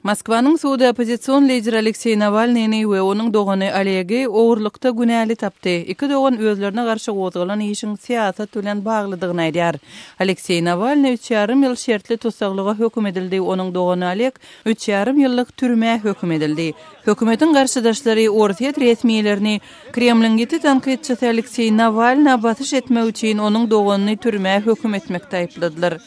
Moskwanyň sudy oppozision lider Alekseý Nawalnyny we onuň dogany Olegi ogurlykda günäli tapdy. Iki dogan özlerine garşy gozgalan işiň syýasat bilen baglydygyny aýdýar. Alekseý Nawalnyý üç ýarym ýyl şertli tussaglyga höküm edildi, onuň dogany Oleg üç ýarym ýyllyk türmä höküm edildi. Hökümetiň garşydaşlary orsýet resmilerini Kremliň ýiti tankytçysy Alekseý Nawalna basyş etmek üçin onuň doganyny türmä höküm etmekde aýypladylar.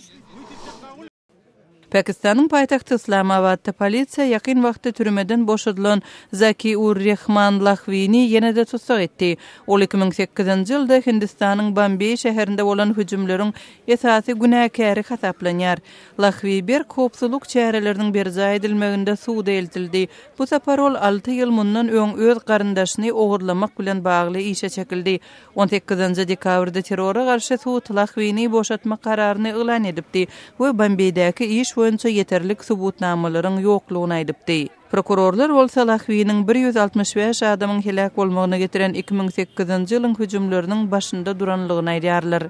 Pakistanyň paýtagty Yslamabatda polisiýa ýakyn wagtda türmeden boşadylan Zaki ur Rehman Lahwini ýene-de tussag etdi. Ol 2008-nji ýylda Hindistanyň Bombeý şäherinde bolan hüjümleriň esasy günäkäri hasaplanýar. Lahwi berk howpsuzlyk çäreleriniň berjaý edilmeginde suda eltildi. Bu sapar ol alty ýyl mundan öň öz garyndaşyny ogurlamak bilen bagly işe çekildi. On sekizinji dekabrda terrora garşy sud Lahwini boşatmak kararyny yglan edipdi we Bombeýdäki iş boýunça ýeterlik subutnamalaryň ýoklugyny aýdypdy. Prokurorlar bolsa Lahwiniň 165 adamyň heläk bolmagyna getiren 2008-nji ýylyň hüjümleriniň başynda duranlygyny aýdýarlar.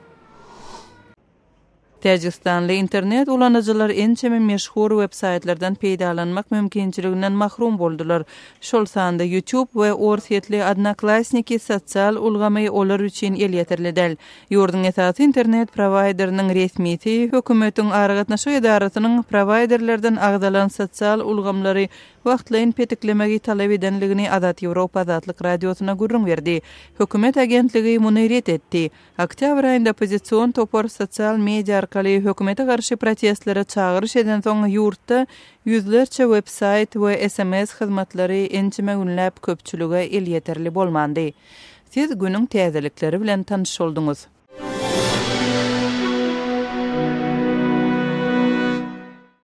Täjigistanly internet ulanyjylar ençeme meşhur web-saýtlardan peýdalanmak mümkinçiliginden mahrum boldular. Şol sanda YouTube we orsýetli Odnoklassniki sosial ulgamy olar üçin elýeterli däl. Ýurduň esasy internet prowaýderiniň resmisi hökümetiň aragatnaşyk edarasynyň prowaýderlerden agzalan sosial ulgamlary wagtlaýyn petiklemegi talap edenligini Azat Ýewropa Azatlyk Radiosyna gürrüň berdi. Hökümet agentligi muny ret etdi. Oktýabr aýynda oppozision topar sosial media arkaly hökümete garşy protestlere çagyryş edensoň, ýurtda ýüzlerçe web-saýt we sms hyzmatlary ençeme günläp köpçülige elýeterli bolmandy. Siz günüň täzelikleri bilen tanyş bolduňyz.